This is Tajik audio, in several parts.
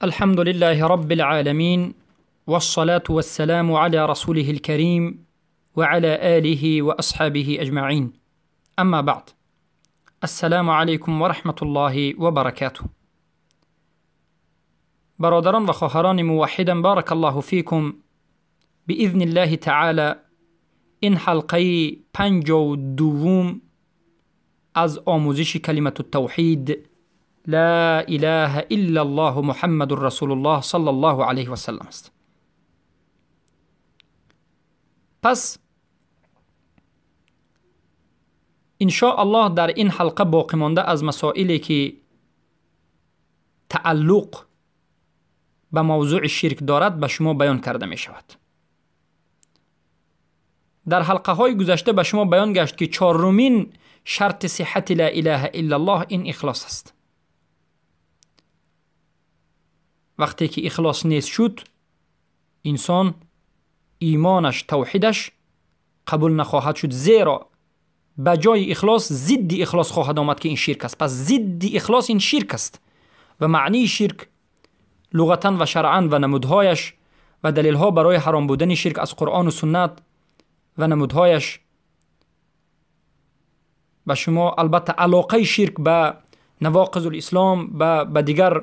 الحمد لله رب العالمين، والصلاة والسلام على رسوله الكريم وعلى آله وأصحابه أجمعين. أما بعد، السلام علیکم و رحمة الله و برکاته. برادران و خواهران موحدم، بارک الله فیکم. بإذن الله تعالی این حلقه 52 از آموزش کلمة التوحید لا اله الا الله محمد رسول الله صلی الله علیه و سلم است. پس ان شاء الله در این حلقه باقی مانده از مسائلی که تعلق به موضوع شرک دارد به شما بیان کرده می شود. در حلقه های گذشته به شما بیان گشت که چهارمین شرط صحت لا اله الا الله این اخلاص است. وقتی که اخلاص نیست شد، انسان ایمانش، توحیدش قبول نخواهد شد، زیرا به جای اخلاص ضد اخلاص خواهد آمد که این شرک است. پس ضد اخلاص این شرک است و معنی شرک لغتا و شرعا و نمودهایش و دلیلها برای حرام بودن شرک از قرآن و سنت و نمودهایش به شما، البته علاقه شرک به نواقض الاسلام، به دیگر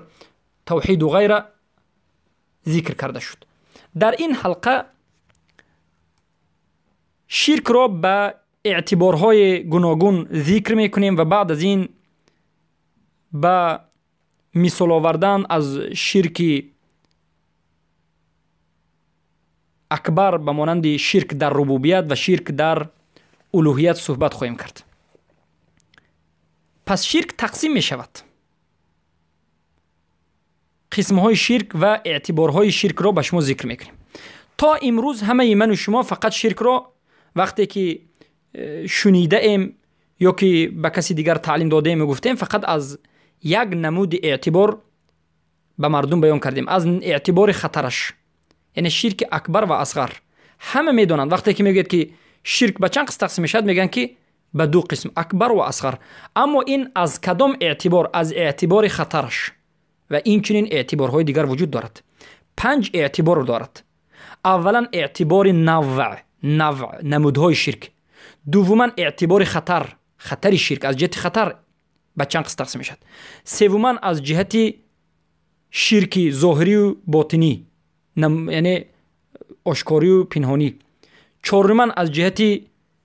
توحید و غیره ذکر کرده شد. در این حلقه شرک را به اعتبارهای گوناگون ذکر میکنیم و بعد از این به مثال آوردن از شرک اکبر به مانند شرک در ربوبیت و شرک در الوهیت صحبت خواهیم کرد. پس شرک تقسیم می شود. قسمهای شرک و اعتبارهای شرک را به شما ذکر میکنیم. تا امروز همه من و شما فقط شرک را وقتی که شنیده ایم یا که به کسی دیگر تعلیم داده ایم و گفتیم، فقط از یک نمود اعتبار به مردم بیان کردیم، از اعتبار خطرش، یعنی شرک اکبر و اصغر. همه میدونند وقتی که میگید که شرک به چند قسم تقسیم میشد، میگن که به دو قسم، اکبر و اصغر. اما این از کدام اعتبار؟ از اعتبار خطرش. و این چنین اعتبارهای دیگر وجود دارد. 5 اعتبار دارد. اولا اعتبار نوع، نمودهای شرک. دوما اعتبار خطر، خطر شرک از جهت خطر به چند قسم تقسیم میشد. سوما از جهت شرک ظاهری و باطنی، یعنی آشکاری و پنهانی. چهارما از جهت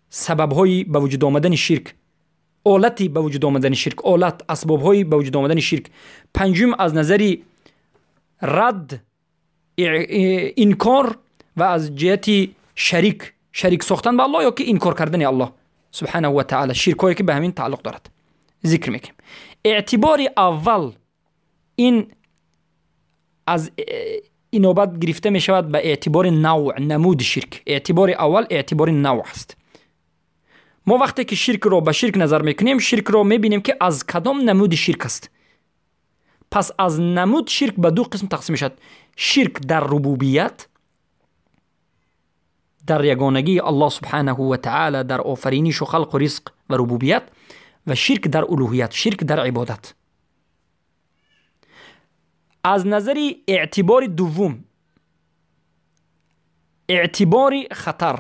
سببهای به وجود آمدن شرک، آلتی به وجود آمدن شرک، آلت، اسبابهای به وجود آمدن شرک. پنجم از نظر رد، انکار و از جهت شریک ساختن به الله یا که انکار کردن الله سبحانه و تعالی، شرک هایی که به همین تعلق دارد ذکر میکنیم. اعتبار اول این از اینوبت گرفته می شود به اعتبار نوع، نمود شرک. اعتبار اول اعتبار نوع است. ما وقتی که شرک را به شرک نظر میکنیم، شرک را میبینیم که از کدام نمود شرک است. پس از نمود شرک به دو قسم تقسیم میشد: شرک در ربوبیت، در یگانگی الله سبحانه و تعالی، در آفرینش و خلق و رزق و ربوبیت، و شرک در الوهیت، شرک در عبادت. از نظر اعتبار دوم، اعتبار خطر،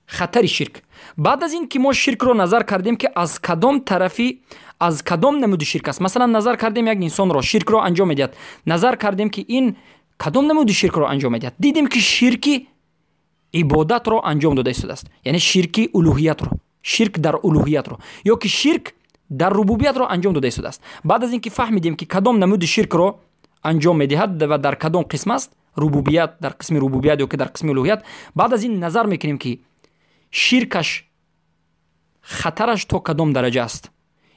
خطر شرک. بعد از این که ما شرک رو نظر کردیم که از کدام طرفی، از کدام نمود شرک است. مثلا نظر کردیم یک انسان را شرک رو انجام میدهد، نظر کردیم که این کدام نمود شرک رو انجام میدهد، دیدیم که شرک عبادت رو انجام داده است، یعنی شرک الوهیت رو، شرک در الوهیت رو، یا که شرک در ربوبیت رو انجام داده است. بعد از اینکه فهمیدیم که کدام نمود شرک رو انجام میدهد و در کدام قسم است، ربوبیت، در قسم ربوبیت یا که در قسم الوهیت، بعد از این نظر میکنیم که شرکش، خطرش تا کدام درجه است،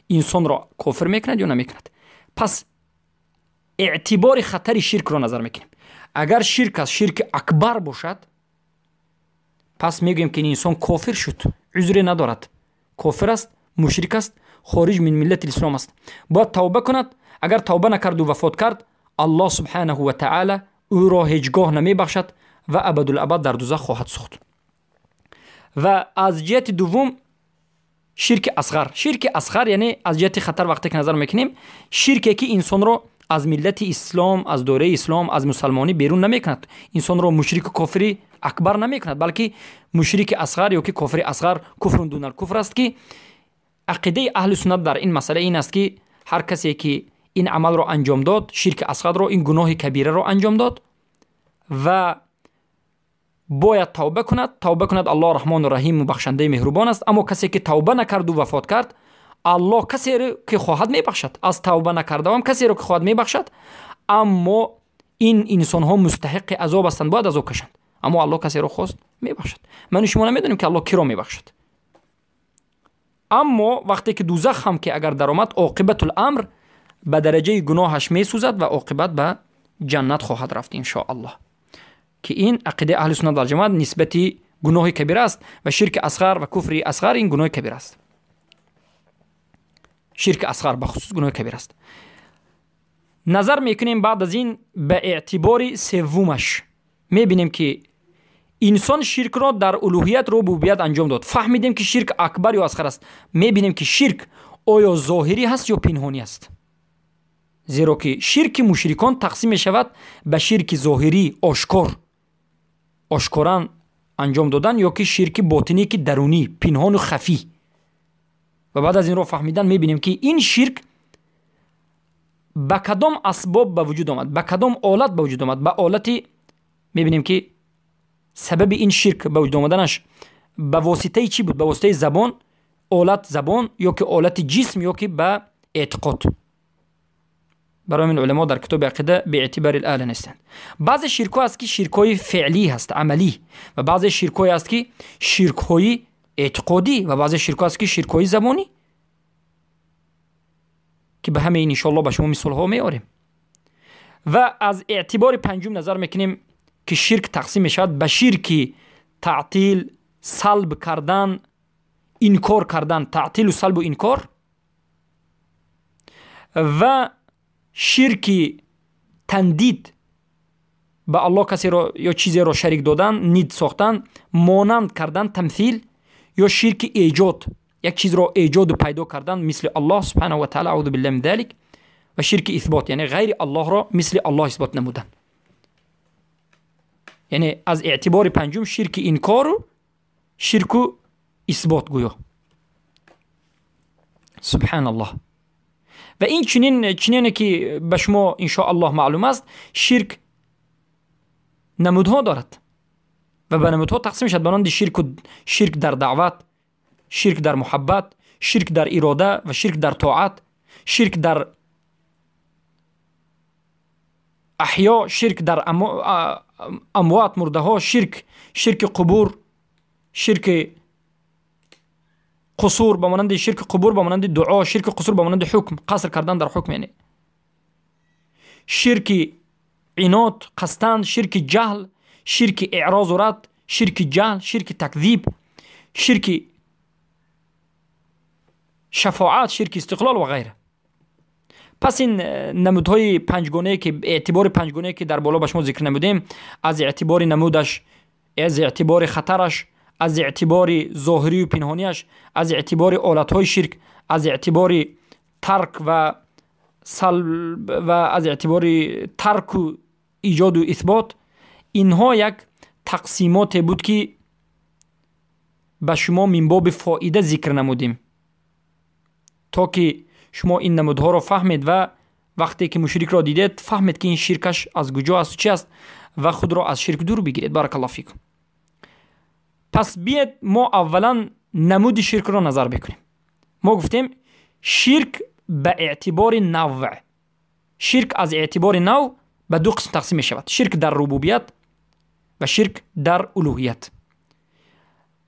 انسان را کافر میکند یا نمیکند. پس اعتبار خطر شرک را نظر میکنیم. اگر شرک از شرک اکبر باشد، پس میگوییم که این انسان کافر شد، عذری ندارد، کافر است، مشرک است، خارج من ملت اسلام است، باید توبه کند. اگر توبه نکرد و وفات کرد، الله سبحانه و تعالی او را هیچگاه نمیبخشد و ابدالابد در دوزخ خواهد سوخت. و از جهت دوم شرک اصغر. شرک اصغر یعنی از جهت خطر وقتی که نظر میکنیم، شرکی که انسان را аз миллати ислом, аз доираи ислом, аз мусалмонӣ берун намекунад, инсонро мушрику кофири акбар намекунад, балки мушрики асғар ё ки кофири асғар, куфрун дунал куфр аст, ки ақидаи аҳли суннат дар ин масъала ин аст, ки ҳар касе ки ин амалро анҷом дод, ширки асғарро, ин гуноҳи кабираро анҷом дод ва бояд тавба кунад, тавба кунад. Аллоҳ раҳмону раҳиму бахшандаи меҳрубон аст. Аммо касе ки тавба накарду вафот кард, Аллоҳ касеро ки хоҳад мебахшад, аз тавба накардаам касеро ки хоҳад мебахшад. Аммо ин инсонҳо мустаҳиқи азоб ҳастанд, бояд азоб кашанд. Аммо Аллоҳ касеро хост мебахшад. Ману шумо намедонем, ки Аллоҳ киро мебахшад. Аммо вақте ки дузах ҳам ки агар даромад, оқибатул амр ба дараҷаи гуноҳаш месӯзад ва оқибат ба ҷаннат хоҳад рафт, иншоаллоҳ. Ки ин ақидаи аҳли суннат валҷамоат нисбати гуноҳи кабира аст ва ширки асғар ва куфри асғар ин гуноҳи кабира аст. Ширки асғар бахусус гуноҳи кабир аст. Назар мекунем баъд аз ин ба эътибори севумаш, мебинем, ки инсон ширкро дар улӯҳият, рубубият анҷом дод. Фаҳмидем, ки ширк акбар ё асғар аст. Мебинем, ки ширк оё зоҳирӣ ҳаст ё пинҳонӣ аст, зеро ки ширки мушрикон тақсим мешавад ба ширки зоҳирӣ, ошкор, ошкоран анҷом додан, ё ки ширки ботинӣ, ки дарунӣ, пинҳону хафӣ. Ва баъд аз инро фаҳмидан мебинем, ки ин ширк ба кадом асбоб ба вуҷуд омад, ба кадом олат ба вуҷуд омад. Ба олати мебинем, ки сабаби ин ширк ба вуҷуд омаданаш ба воситаи чӣ буд? Ба воситаи забон, олат забон, ё ки олати ҷисм, ё ки ба эътиқод. Барои ҳамин уламо дар китоби ақида беэътибари ала нестанд. Баъзе ширкҳо аст, ки ширкҳои феълӣ ҳаст, амалӣ, ва баъзе ширкҳое аст, ки ширкҳои эътиқодӣ, ва баъзе ширкҳо аст, ки ширкҳои забонӣ, ки ба ҳамаи ин иншоалло ба шумо мисолҳо меорем. Ва аз эътибори панҷум назар мекунем, ки ширк тақсим мешавад ба ширки таътил, салб кардан, инкор кардан, таътилу салбу инкор, ва ширки тандид, ба Аллоҳ касеро ё чизеро шарик додан, нид сохтан, монанд кардан, тамсил, ё ширки эҷод, як чизро эҷоду пайдо кардан мисли Аллоҳ субҳанаҳу ва таала, аузу биллаҳи мин залик, ва ширки исбот, яъне ғайри Аллоҳро мисли Аллоҳ исбот намудан. Яъне аз эътибори панҷум ширки инкору ширку исбот гӯё. Субҳаналлоҳ. Ва ин чунин, чунине ки ба шумо иншоаллоҳ маълум аст, ширк намудҳо дорад ва ба намудҳо тақсим мешавад, ба монанди ширк дар даъват, ширк дар муҳаббат, ширк дар ирода ва ширк дар тоат, ширк дар аҳё, ширк дар амвот, мурдаҳо, ширки қубур, ширки қусур ба монанди ширки қубур ба монанди дуо, ширки қусур ба монанди ҳукм, қаср кардан дар ҳукм, яъне ширки инод, қастан, ширки ҷаҳл, ширки эърозу рад, ширки ҷаҳл, ширки такзиб, ширки шафоат, ширки истиқлол ва ғайра. Пас ин намудҳои панҷгонае, ки эътибори панҷгонае, ки дар боло ба шумо зикр намудем, аз эътибори намудаш, аз эътибори хатараш, аз эътибори зоҳирию пинҳонияш, аз эътибори олатҳои ширк, аз эътибори тарк ва аз эътибори тарку иҷоду исбот, инҳо як тақсимоте буд, ки ба шумо мин боби фоида зикр намудем, то ки шумо ин намудҳоро фаҳмед ва вақте ки мушрикро дидед, фаҳмед, ки ин ширкаш аз куҷо асту чи аст ва худро аз ширк дур бигиред. Баракаллоҳу фикум. Пас биед, мо аввалан намуди ширкро назар бикунем. Мо гуфтем, ширк ба эътибори навъ, ширк аз эътибори нав ба ду қисм тақсим мешавад: ширк дар рубубият ва ширк дар улӯҳият.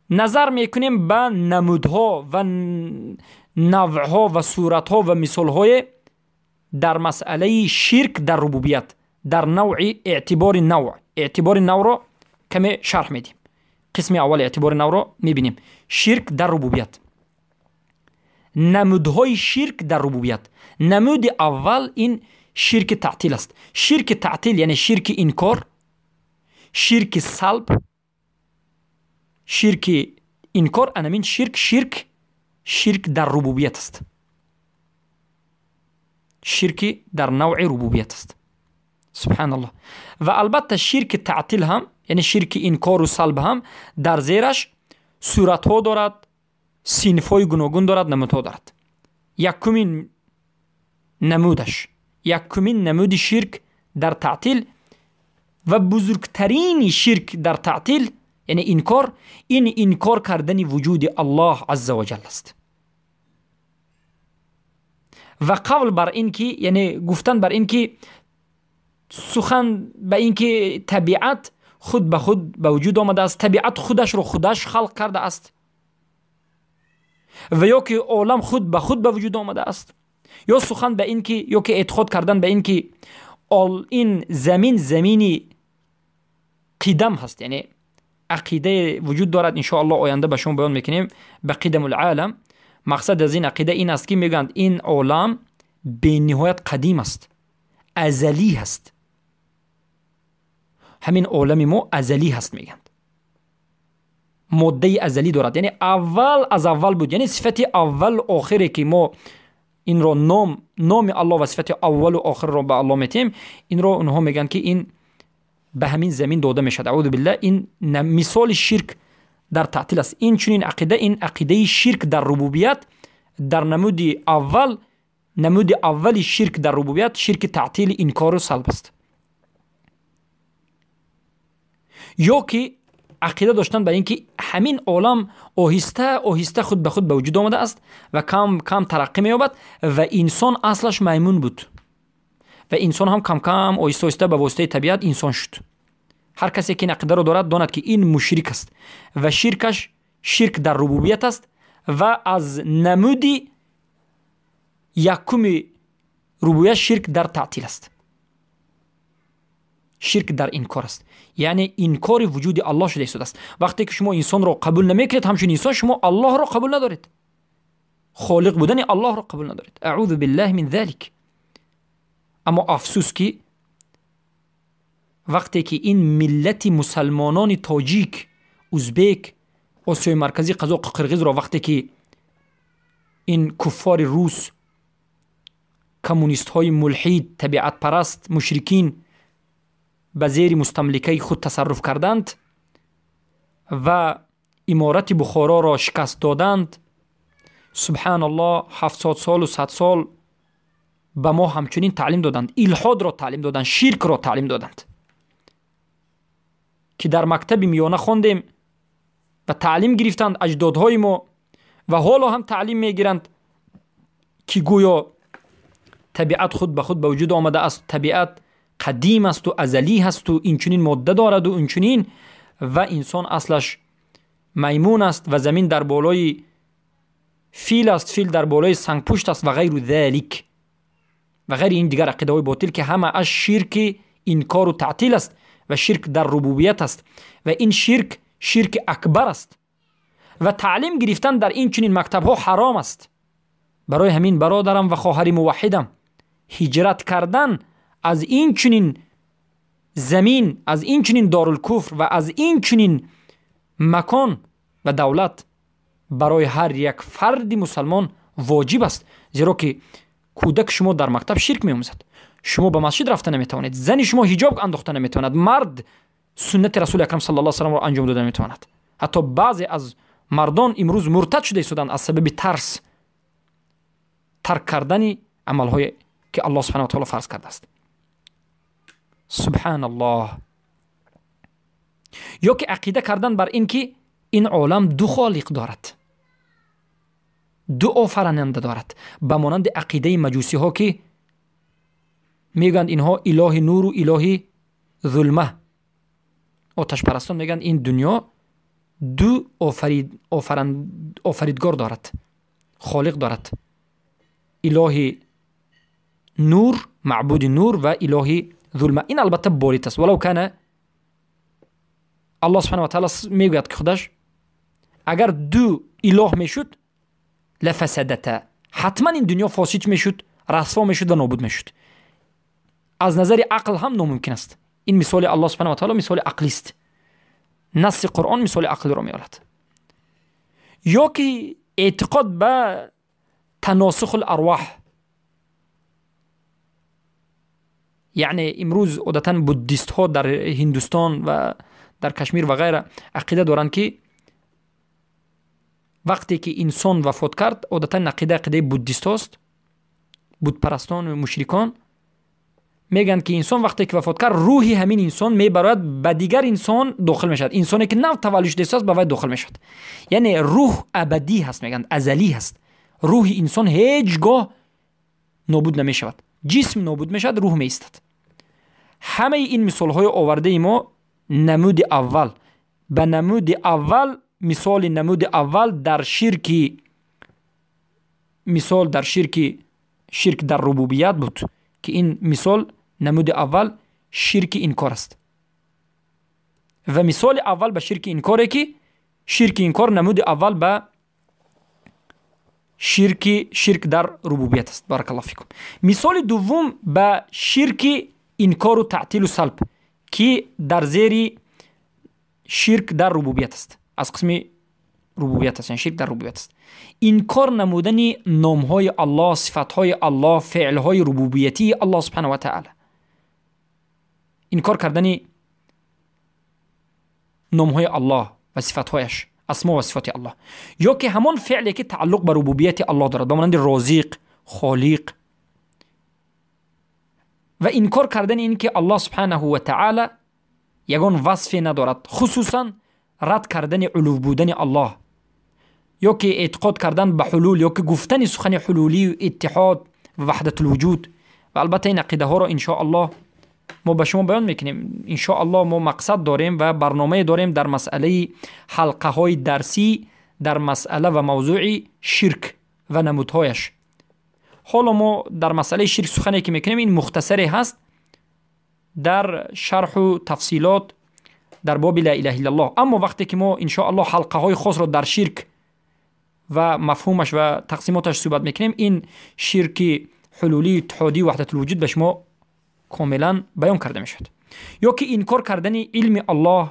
Назар мекунем ба намудҳо ва навъҳо ва суратҳо ва мисолҳое дар масъалаи ширк дар рубубият, дар навъи эътибори навъ. Эътибори навъро каме шарҳ медиҳем. Қисми аввали эътибори навъро мебинем: ширк дар рубубият, намудҳои ширк дар рубубият. Намуди аввал ин ширки таътил аст. Ширки таътил, яъне ширки инкор, ширки салб, ширки инкор, анамин ширк дар рубубият аст. Ширки дар навъи рубубият аст. Субҳаналлоҳ. Ва албатта ширки таътил ҳам, яъне ширки инкору салб ҳам дар зераш суратҳо дорад, синфҳои гуногун дорад, намудҳо дорад. Якумин намудаш, якумин намуди ширк дар таътил ва бузургтарини ширк дар таътил, яъне инкор, ин инкор кардани вуҷуди Аллоҳ азза ва ҷалл аст. Ва қавл бар ин ки, яъне гуфтан бар ин ки, сухан ба ин ки табиат худ ба худ ба вуҷуд омадааст, табиат худашро худаш халқ кардааст ва ё ки олам худ ба худ ба вуҷуд омадааст, ё сухан ба ин ки, ё ки эътиқод кардан ба ин ки ин замин замини қидам ҳаст, яъне ақидае вуҷуд дорад, иншоаллоҳ оянда ба шумо баён мекунем, ба қидамул олам. Мақсад аз ин ақида ин аст, ки мегӯянд ин олам бениҳоят қадим аст, азалӣ ҳаст, ҳамин олами мо азалӣ ҳаст мегӯянд, моддаи азалӣ дорад, яъне аввал аз аввал буд, яъне сифати аввал охире ки мо инро ном номи Аллоҳ ва сифати аввалу охирро ба Аллоҳ метиҳем, инро онҳо мегӯянд, ки ин ба ҳамин замин дода мешавад. Аъузу биллаҳ. Ин мисоли ширк дар таътил аст. Ин чунин ақида, ин ақидаи ширк дар рубубият дар намуди аввал, намуди аввали ширк дар рубубият ширки таътили инкору салб аст. Ё ки ақида доштан ба ин ки ҳамин олам оҳиста оҳиста худ ба худ ба вуҷуд омадааст ва кам кам тараққӣ меёбад ва инсон аслаш маймун буд ва инсон ҳам кам кам оҳиста оҳиста ба воситаи табиат инсон шуд. Ҳар касе ки ин ақидаро дорад, донад, ки ин мушрик аст ва ширкаш ширк дар рубубият аст ва аз намуди якуми рубубият ширк дар таътил аст, ширк дар инкор аст, яъне инкори вуҷуди Аллоҳ шуда истодааст. Вақте ки шумо инсонро қабул намекунед ҳамчун инсон, шумо Аллоҳро қабул надоред, холиқ будани Аллоҳро қабул надоред. Аъузу биллаҳи мин залик. Аммо афсӯс, ки вақте ки ин миллати мусалмонони тоҷик, узбек, Осиёи Марказӣ, қазоқу қирғизро вақте ки ин куффори рус, коммунистҳои мулҳид, табиатпараст, мушрикин ба зери мустамликаи худ тасарруф карданд ва иморати Бухороро шикаст доданд, субҳаналлоҳ, 70 солу 100 сол ба мо ҳамчунин таълим доданд, илҳодро таълим доданд, ширкро таълим доданд, ки дар мактаби миёна хондем ва таълим гирифтанд аҷдодҳои мо ва ҳоло ҳам таълим мегиранд, ки гӯё табиат худ ба худ ба вуҷуд омадааст, табиат қадим асту азалӣ ҳасту инчунин модда дораду инчунин ва инсон аслаш маймун аст ва замин дар болои фил аст, фил дар болои сангпушт аст ва ғайру залик ва ғайри ин дигар ақидаҳои ботил, ки ҳамааш ширки инкору таътил аст ва ширк дар рубубият аст ва ин ширк ширки акбар аст ва таълим гирифтан дар ин чунин мактабҳо ҳаром аст. Барои ҳамин, бародарам ва хоҳари муваҳҳидам, ҳиҷрат кардан аз ин чунин замин, аз ин чунин дорулкуфр ва аз ин чунин макон ва давлат барои ҳар як фарди мусалмон воҷиб аст, зеро ки кӯдак шумо дар мактаб ширк меомӯзад, шумо ба масҷид рафта наметавонед, зани шумо ҳиҷоб андохта наметавонад, мард суннати Расули акрам сал ла саламро анҷом дода наметавонад. Ҳатто баъзе аз мардон имрӯз муртад шуда истоданд аз сабаби тарс тарк кардани амалҳое, ки Аллоҳ субҳана ва таоло фарз кардааст. Субҳаналлоҳ. Ё ки ақида кардан бар ин ки ин олам ду холиқ дорад, ду офарананда дорад, ба монанди ақидаи маҷусиҳо, ки мегӯянд инҳо илоҳи нуру илоҳи зулма. Оташпарастон мегӯянд, ин дунё ду офаридгор дорад, холиқ дорад: илоҳи нур, маъбуди нур ва илоҳи зулма. Ин албатта борид аст. Валав кана Аллоҳ субҳана ва таала мегӯяд, ки худаш агар ду илоҳ мешуд, лафасадата, ҳатман ин дунё фосид мешуд, расво мешуд ва нобуд мешуд. Аз назари ақл ҳам номумкин аст. Ин мисоли Аллоҳ субҳана ва таала мисоли ақлист, насси Қуръон мисоли ақлиро меорад. Ё ки эътиқод ба таносухул арвоҳ. Яъне имрӯз одатан буддистҳо дар Ҳиндустон ва дар Кашмир ва ғайра ақида доранд, ки вақте ки инсон вафот кард, одатан ақида ақидаи буддистҳост, будпарастону мушрикон мегӯянд, ки инсон вақте ки вафот кард, рӯҳи ҳамин инсон мебарояд, ба дигар инсон дохил мешавад. Инсоне ки нав таваллуд шудааст, ба вай дохил мешавад. Яъне рӯҳ абадӣ ҳаст, мегӯянд, азалӣ ҳаст. Рӯҳи инсон ҳеҷ гоҳ нобуд намешавад. Ҷисм нобуд мешавад, рӯҳ меистад. Ҳамаи ин мисолҳои овардаи мо намуди аввал ба намуди аввал, мисоли намуди аввал дар ширки, мисол дар ширки ширк дар рубубият буд, ки ин мисол намуди аввал ширки инкор аст. Ва мисоли аввал ба ширки инкоре, ки ширки инкор намуди аввал ба ширки ширк дар рубубият аст. Баракаллоҳу фикум. Мисоли дуввум ба ширки инкору таътилу салб, ки дар зери ширк дар рубубият аст, аз қисми рубубият аст, яъне ширк дар рубубият аст. Инкор намудани номҳои Аллоҳ, сифатҳои Аллоҳ, феълҳои рубубиятии Аллоҳ субҳанаҳу ва таъала. Инкор кардани номҳои Аллоҳ ва сифатҳояш, асмо ва сифоти Аллоҳ, ё ки ҳамон феъле ки тааллуқ ба рубубияти Аллоҳ дорад, ба монанди розиқ, холиқ, ва инкор кардани ин ки Аллоҳ субҳанаҳу ва таъала ягон васфе надорад, хусусан рад кардани улув будани Аллоҳ, ё ки эътиқод кардан ба ҳулул, ё ки гуфтани сухани ҳулулию иттиҳод ва ваҳдатулвуҷуд. Ва албатта ин ақидаҳоро иншоаллоҳ мо ба шумо баён мекунем. Иншоаллоҳ мо мақсад дорем ва барномае дорем дар масъалаи ҳалқаҳои дарсӣ дар масъала ва мавзӯи ширк ва намудҳояш. Ҳоло мо дар масъалаи ширк сухане ки мекунем, ин мухтасаре ҳаст дар шарҳу тафсилот дар боби ла илаҳа иллаллоҳ. Аммо вақте ки мо иншоаллоҳ ҳалқаҳои хосро дар ширк ва мафҳумаш ва тақсимоташ суҳбат мекунем, ин ширки ҳулулӣ, иттиҳодӣ, ваҳдатулвуҷуд ба шумо комилан баён карда мешавад. Ё ки инкор кардани илми Аллоҳ,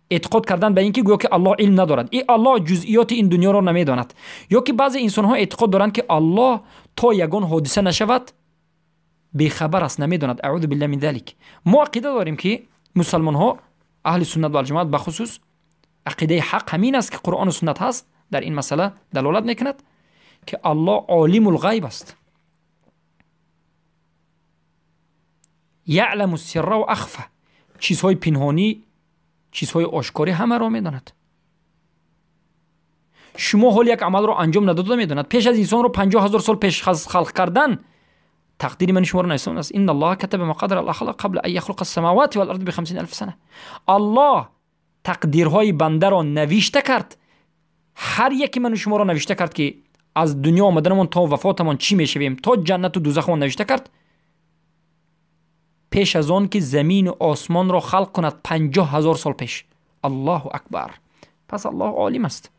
эътиқод кардан ба ин ки гӯё ки Аллоҳ илм надорад, и Аллоҳ ҷузъиёти ин дунёро намедонад. Ё ки баъзе инсонҳо эътиқод доранд, ки Аллоҳ то ягон ҳодиса нашавад бехабар аст, намедонад. Аъузу биллаҳи мин залик. Мо ақида дорем, ки мусалмонҳо, аҳли суннат валҷамоат бахусус, ақидаи ҳақ ҳамин аст, ки Қуръону суннат ҳаст дар ин масъала далолат мекунад, ки Аллоҳ олимул ғайб аст. Яъламу сирра ва ахфа, чизҳои пинҳонӣ, чизҳои ошкорӣ ҳамаро медонад. Шумо ҳол як амалро анҷом надода медонад. Пеш аз инсонро 50 000 сол пеш аз халқ кардан тақдири мани шуморо нависта аст. Инна Аллоҳа катаба мақадира ал-ахлоқ қабла ан яхлуқа ас-самавати вал-ард би 50 000 сана. Аллоҳ тақдирҳои бандаро навишта кард, ҳар яке ману шуморо навишта кард, ки аз дунё омаданамон то вафотамон чӣ мешавем, то ҷаннату дузахамон навишта кард, пеш аз он ки замину осмонро халқ кунад, 50 000 сол пеш. Аллоҳу акбар! Пас Аллоҳ олим аст.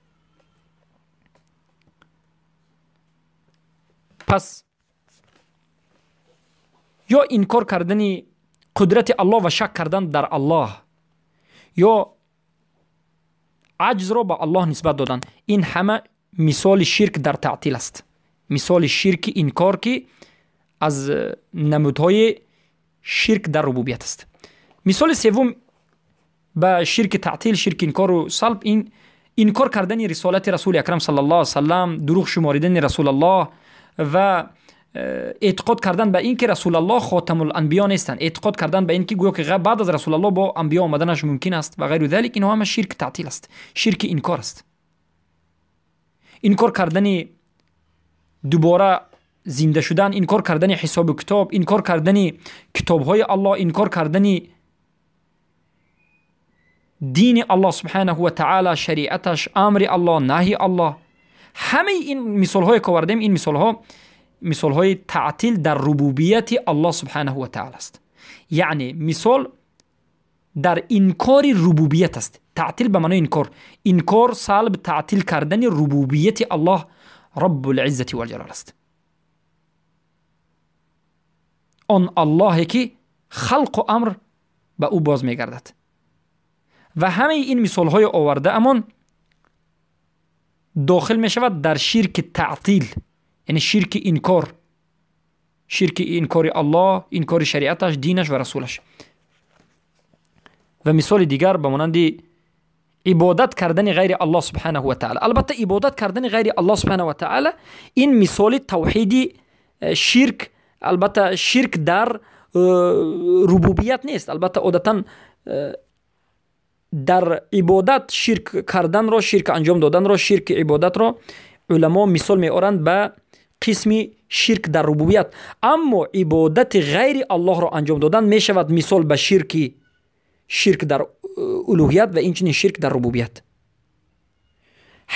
Пас ё инкор кардани қудрати Аллоҳ ва шак кардан дар Аллоҳ, ё аҷзро ба Аллоҳ нисбат додан, ин ҳама мисоли ширк дар таътил аст, мисоли ширки инкор, ки аз намудҳои ширк дар рубубият аст. Мисоли севум ба ширки таътил, ширки инкору салб, ин инкор кардани рисолати Расули акрам саллаллоҳу алайҳи васаллам, дурӯғ шуморидани Расулаллоҳ ва эътиқод кардан ба ин ки Расулаллоҳ хотамуланбиё нестанд, эътиқод кардан ба ин ки гӯё ки баъд аз Расулаллоҳ бо анбиё омаданаш мумкин аст ва ғайру залик. Инҳо ҳама ширки таътил аст, ширки инкор аст. Инкор кардани дубора зинда шудан, инкор кардани ҳисобу китоб, инкор кардани китобҳои Аллоҳ, инкор кардани дини Аллоҳ субҳанаҳу ва таъала, шариаташ, амри Аллоҳ, наҳи Аллоҳ. Ҳамаи ин мисолҳое ки овардем, ин мисолҳо мисолҳои таътил дар рубубияти Аллоҳ субҳанаҳу ва таъала аст. Яъне мисол дар инкори рубубият аст. Таътил ба маънои инкор, инкор, салб, таътил кардани рубубияти Аллоҳ Раббулиззати валҷалол аст, он Аллоҳе ки халқу амр ба ӯ боз мегардад. Ва ҳамаи ин мисолҳои овардаамон дохил мешавад дар ширки таътил, яъне ширки инкор, Ширки инкори Аллоҳ, инкори шариаташ, динаш ва расулаш. Ва мисоли дигар ба монанди ибодат кардани ғайри Аллоҳ субҳанаҳу ва таъала. Албатта, ибодат кардани ғайри Аллоҳ субҳанаҳу ва таъала ин мисоли тавҳиди ширк, албатта, ширк дар рубубият нест. Албатта, одатан дар ибодат ширк карданро, ширк анҷом доданро, ширки ибодатро уламо мисол меоранд ба қисми ширк дар рубубият. Аммо ибодати ғайри Аллоҳро анҷом додан мешавад мисол ба ширки ширк дар улуҳият ва инчунин ширк дар рубубият.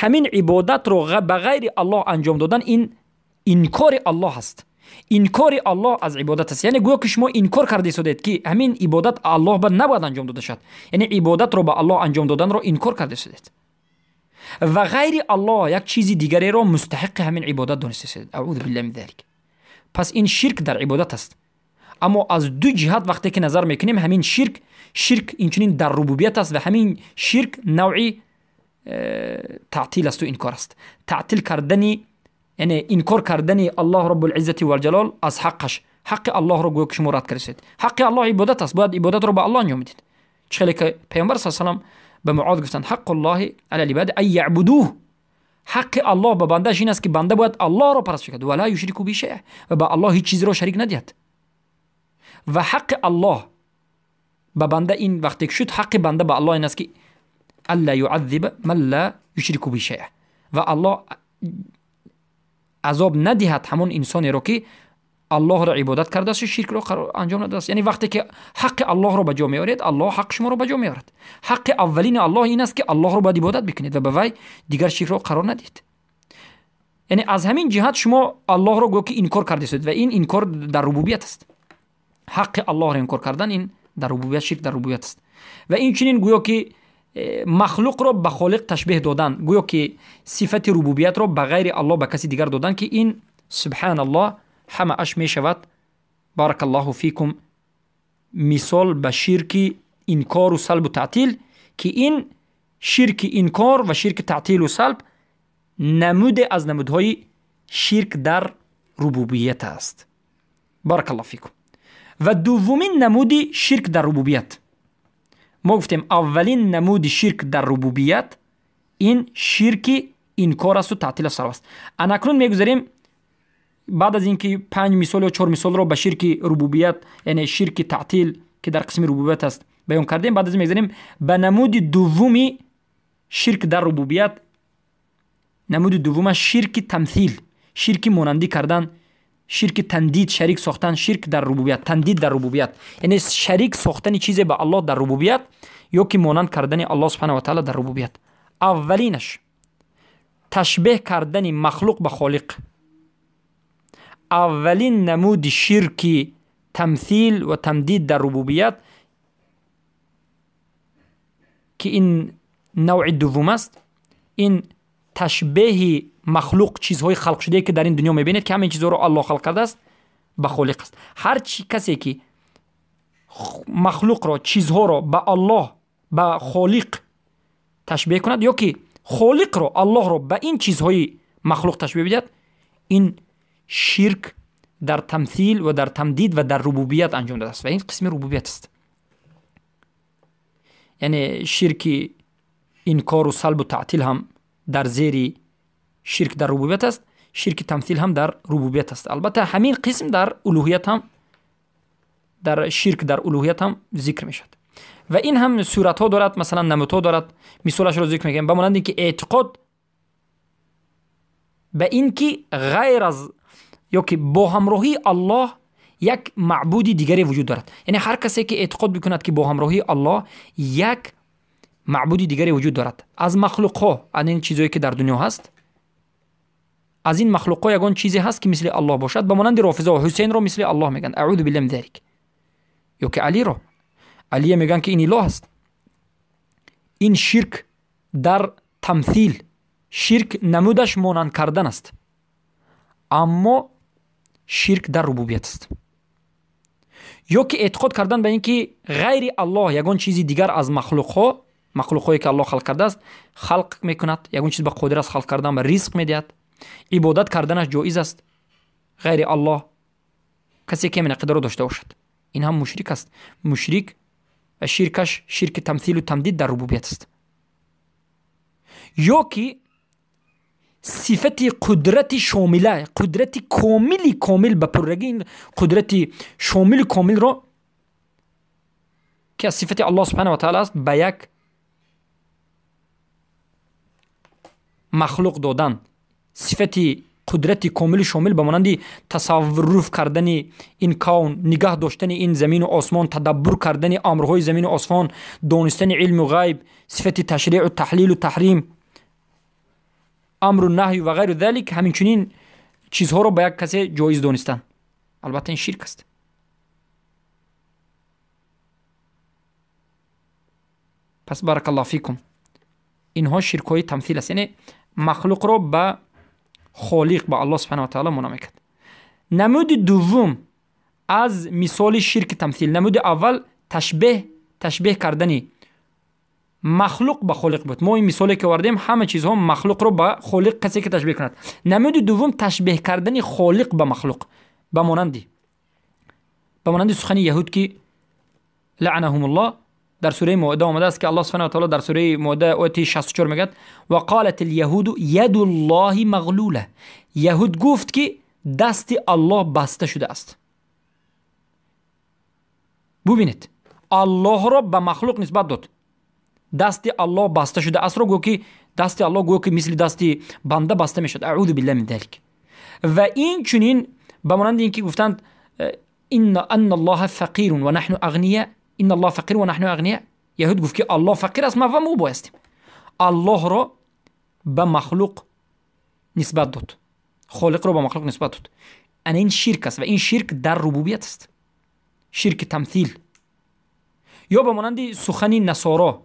Ҳамин ибодатро ба ғайри Аллоҳ анҷом додан ин инкори Аллоҳ аст. Инкори Аллоҳ аз ибодат аст. Яъне гӯё ки шумо инкор карда истодед, ки ҳамин ибодат Аллоҳ ба набояд анҷом дода шавад. Яъне ибодатро ба Аллоҳ анҷом доданро инкор карда истодед ва ғайри Аллоҳ як чизи дигареро мустаҳиқи ҳамин ибодат дониста истодед. Аъузу биллаҳи мин залик. Пас ин ширк дар ибодат аст. Аммо аз ду ҷиҳат вақте ки назар мекунем, ҳамин ширк, ширк инчунин дар рубубият аст ва ҳамин ширк навъи таътил асту инкор аст. Таътил кардани, яъне инкор кардани Аллоҳ Роббулиззати валҷалол аз ҳаққаш. Ҳаққи Аллоҳро гӯё ки шумо рад кардед. Ҳаққи Аллоҳ ибодат аст, бояд ибодатро ба Аллоҳ анҷом бидед. Чӣ хеле ки Паёмбар с салам ба Муоз гуфтанд: ҳаққуллоҳи ала либади ан яъбудуҳ. Ҳаққи Аллоҳ ба бандааш ин аст, ки банда бояд Аллоҳро парастиш кунад, ва ла юшрику биҳи шайъа, ва ба Аллоҳ ҳеҷ чизеро шарик надиҳад. Ва ҳаққи Аллоҳ ба банда ин вақте ки шуд, ҳаққи банда ба Аллоҳ ин аст, ки алла юаззиба ман ла юшрику биҳи шайъа, ва Аллоҳ азоб надиҳад ҳамон инсонеро, ки Аллоҳро ибодат кардааст, ширкро анҷом надодааст. Яъне вақте ки ҳаққи Аллоҳро ба ҷо меоред, Аллоҳ ҳаққи шуморо ба ҷо меорад. Ҳаққи аввалини Аллоҳ ин аст, ки Аллоҳро бояд ибодат бикунед ва ба вай дигар ширкро қарор надиҳед. Яъне аз ҳамин ҷиҳат шумо Аллоҳро гӯё ки инкор кардастед ва ин инкор дар рубубият аст. Ҳаққи Аллоҳро инкор кардан ин дар рубубият, ширк дар рубубият аст. Ва инчунин гӯё ки махлуқро ба холиқ ташбеҳ додан, гӯё ки сифати рубубиятро ба ғайри Аллоҳ ба каси дигар додан, ки ин, субҳаналлоҳ, ҳамааш мешавад, баракаллоҳу фикум, мисол ба ширки инкору салбу таътил, ки ин ширки инкор ва ширки таътилу салб намуде аз намудҳои ширк дар рубубият аст. Баракаллоҳу фикум. Ва дуввумин намуди ширк дар рубубият. Мо гуфтем, аввалин намуди ширк дар рубубият ин ширки инкор асту таътил салб аст. Анакнун мегузарем, баъд аз ин ки панҷ мисол ё чор мисолро ба ширки рубубият, яъне ширки таътил, ки дар қисми рубубият аст, баён кардем, баъд аз ин мегузарем ба намуди дуввуми ширк дар рубубият. Намуди дуввумаш ширки тамсил, ширки монандӣ кардан, ширки тандид, шарик сохтан, ширк дар рубубият, тандид дар рубубият, яъне шарик сохтани чизе ба Аллоҳ дар рубубият ё ки монанд кардани Аллоҳ субҳана ва таала дар рубубият. Аввалинаш ташбеҳ кардани махлуқ ба холиқ. Аввалин намуди ширки тамсил ва тамдид дар рубубият, ки ин навъи дуввум аст, ин ташбеҳи махлуқ, чизҳои халқшудае, ки дар ин дунё мебинед, ки ҳамин чизҳоро Аллоҳ халқ кардааст, ба холиқ аст. Ҳар чи касе ки махлуқро, чизҳоро ба Аллоҳ, ба холиқ ташбеҳ кунад ё ки холиқро, Аллоҳро ба ин чизҳои махлуқ ташбеҳ бидиҳад, ин ширк дар тамсил ва дар тамдид ва дар рубубият анҷом додааст ва ин қисми рубубият аст. Яъне ширки инкору салбу таътил ҳам дар зери ширк дар рубубият аст, ширки тамсил ҳам дар рубубият аст. Албатта, ҳамин қисм дар улуҳият ҳам, дар ширк дар улуҳият ҳам зикр мешавад. Ва ин ҳам суратҳо дорад, масалан, намудҳо дорад. Мисолашро зикр мекунем, ба монанди ин ки эътиқод ба ин ки ғайр аз ё ки бо ҳамроҳии Аллоҳ як маъбуди дигаре вуҷуд дорад. Яъне ҳар касе ки эътиқод бикунад, ки бо ҳамроҳии Аллоҳ як маъбуди дигаре вуҷуд дорад аз махлуқҳо, аз ин чизое ки дар дунё ҳаст, аз ин махлуқҳо ягон чизе ҳаст, ки мисли Аллоҳ бошад, ба монанди рофизаҳо Ҳусейнро мисли Аллоҳ мегӯянд, аъузу биллаҳи мин залик, ё ки Алиро, Алия мегӯянд, ки ин илоҳ аст. Ин ширк дар тамсил, ширк намудаш монанд кардан аст, аммо ширк дар рубубият аст. Ё ки эътиқод кардан ба ин ки ғайри Аллоҳ ягон чизи дигар аз махлуқҳо, махлуқҳое ки Аллоҳ халқ кардааст, халқ мекунад, ягон чиз ба қодир аст халқ кардан, ба ризқ медиҳад, ибодат карданаш ҷоиз аст ғайри Аллоҳ. Касе ки ҳамин ақидаро дошта бошад, ин ҳам мушрик аст. Мушрик ва ширкаш ширки тамсилу тамдид дар рубубият аст. Ё ки сифати қудрати шомила, қудрати комили комил ба пуррагӣ, ин қудрати шомили комилро ки аз сифати Аллоҳ субҳанаҳу ва таъала аст, ба як махлуқ додан. Сифати қудрати комили шомил ба монанди тасарруф кардани ин кавн, нигаҳ доштани ин замину осмон, тадаббур кардани амрҳои замину осмон, донистани илму ғайб, сифати ташриъу таҳлилу таҳрим, амру наҳю ва ғайру залик, ҳаминчунин чизҳоро ба як касе ҷоиз донистан, албатта ин ширк аст. Пас баракаллоҳу фикум, инҳо ширкҳои тамсил аст, яъне махлуқро ба холиқ, ба Аллоҳ субҳанаҳу ва таъала муна мекард. Намуди дуввум аз мисоли ширки тамсил, намуди аввал ташбеҳ кардани махлуқ ба холиқ буд. Мо ин мисоле ки овардем, ҳама чизҳо махлуқро ба холиқ касе ки ташбеҳ кунад. Намуди дуввум ташбеҳ кардани холиқ ба махлуқ, ба монанди сухани яҳуд ки лаънаҳумуллоҳ дар сураи Моида омадааст, ки Аллоҳ субҳанаҳу ва таъала дар сураи Моида ояти 64 мегӯяд: ва қолат аляҳуду ядуллоҳи мағлула. Яҳуд гуфт ки дасти Аллоҳ баста шудааст. Бубинед, Аллоҳро ба махлуқ нисбат дод. Дасти Аллоҳ баста шудааст ро гӯ ки дасти Аллоҳ гӯ ки мисли дасти банда баста мешавад. Аъузу биллаҳи мин залик. Ва инчунин ба монанди ин ки гуфтанд: инна Аллоҳа фақирун ва наҳну ағния, инна Аллоҳ фақир ва наҳну ағния. Яҳуд гуфт ки Аллоҳ фақир аст, ма ва мо бой ҳастем. Аллоҳро ба махлуқ нисбат дод, холиқро ба махлуқ нисбат дод. Ана ин ширк аст ва ин ширк дар рубубият аст, ширки тамсил. Ё ба монанди сухани насоро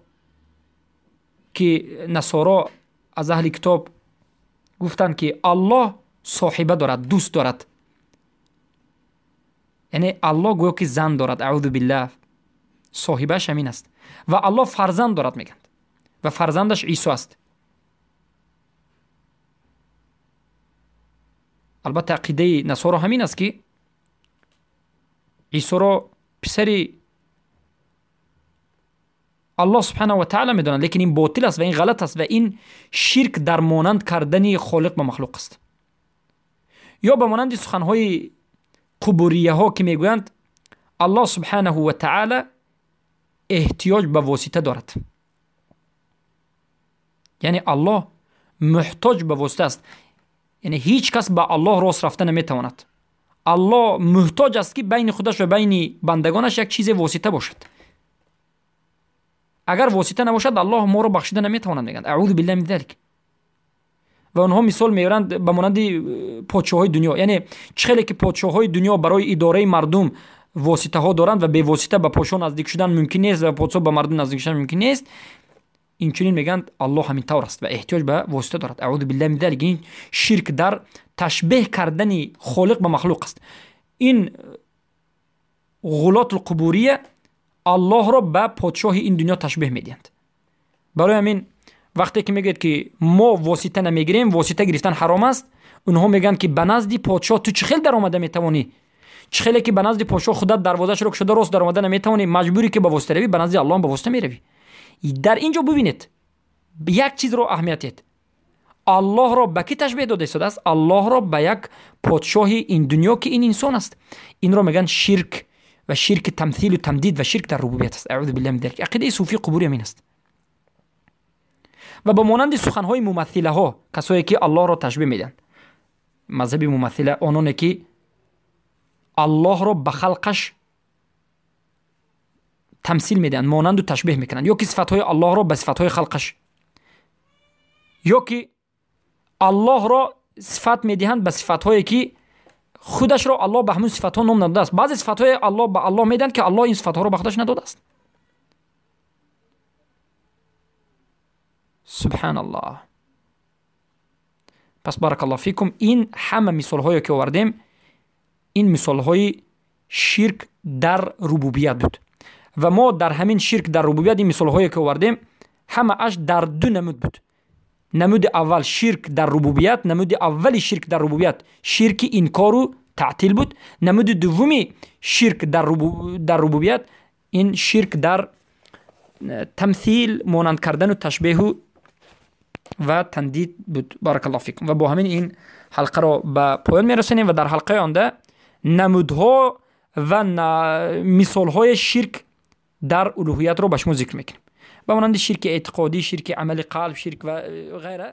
ки насоро аз аҳли китоб гуфтанд ки Аллоҳ соҳиба дорад, дӯст дорад, яъне Аллоҳ гӯё ки зан дорад. Аъузу биллаҳ, соҳибаш ҳамин аст. Ва Аллоҳ фарзанд дорад мегӯянд, ва фарзандаш Исо аст. Албатта ақидаи насоро ҳамин аст ки Исоро писари Аллоҳ субҳанаҳу ва таъала медонад, лекин ин ботил аст ва ин ғалат аст ва ин ширк дар монанд кардани холиқ ба махлуқ аст. Ё ба монанди суханҳои қубурияҳо ки мегӯянд Аллоҳ субҳанаҳу ва таъала эҳтиёҷ ба восита дорад, яъне Аллоҳ муҳтоҷ ба восита аст, яъне ҳеҷ кас ба Аллоҳ рост рафта наметавонад. Аллоҳ муҳтоҷ аст ки байни худаш ва байни бандагонаш як чизе восита бошад. Агар восита набошад, Аллоҳ моро бахшида наметавонад, мегӯянд. Аъузу биллаҳи мин залик. Ва онҳо мисол меоранд ба монанди подшоҳои дунё, яъне чӣ хеле ки подшоҳои дунё барои идораи мардум воситаҳо доранд ва бевосита ба подшоҳ наздик шудан мумкин нест ва подшоҳ ба мардум наздик шудан мумкин нест, инчунин мегӯянд Аллоҳ ҳамин тавр аст ва эҳтиёҷ ба восита дорад. Аъузу биллаҳи мин залик. Ин ширк дар ташбеҳ кардани холиқ ба махлуқ аст. Ин ғулотул қубурия Аллоҳро ба подшоҳи ин дунё ташбеҳ медиҳанд. Барои ҳамин вақте ки мегӯяд ки мо восита намегирем, восита гирифтан ҳаром аст, онҳо мегӯянд ки ба назди подшоҳ ту чӣ хел даромада метавонӣ? Чӣ хеле ки ба назди подшоҳ худат дарвозаашро кушода рост даромада наметавонӣ, маҷбурӣ ки ба восита равӣ, ба назди Аллоҳ ба восита меравӣ. Дар ин ҷо бубинед, як чизро аҳамият диҳед. Аллоҳро ба кӣ ташбеҳ дода истодааст? Аллоҳро ба як подшоҳи ин дунё ки ин инсон аст. Инро мегӯянд ширк ва ширки тамсилу тамдид ва ширк дар рубубият аст. Аъузу биллаҳи мин залик. Ақидаи суфии қубурӣ ҳамин аст. Ва ба монанди суханҳои мумассилаҳо, касое ки Аллоҳро ташбеҳ медиҳанд, мазҳаби мумассила ононе ки Аллоҳро ба халқаш тамсил медиҳанд, монанду ташбеҳ мекунанд, ё ки сифатҳои Аллоҳро ба сифатҳои халқаш, ё ки Аллоҳро сифат медиҳанд ба сифатҳое ки худашро Аллоҳ ба ҳамун сифатҳо ном надодааст. Баъзе сифатҳои Аллоҳ ба Аллоҳ медиҳанд ки Аллоҳ ин сифатҳоро ба худаш надодааст. Субҳаналлоҳ. Пас баракаллоҳу фикум, ин ҳама мисолҳое ки овардем, ин мисолҳои ширк дар рубубият буд. Ва мо дар ҳамин ширк дар рубубият ин мисолҳое ки овардем, ҳамааш дар ду намуд буд. Намуди аввал ширк дар рубубият, намуди аввали ширк дар рубубият ширки инкору таътил буд. Намуди дуввуми ширк дар рубубият ин ширк дар тамсил, монанд кардану ташбеҳу ва тандид буд. Баракаллоҳу фикум. Ва бо ҳамин ин ҳалқаро ба поён мерасонем ва дар ҳалқаи оянда намудҳо ва мисолҳои ширк дар улуҳиятро ба шумо зикр мекунем, ба монанди ширки эътиқодӣ, ширки амали қалб, ширк ва ғайра.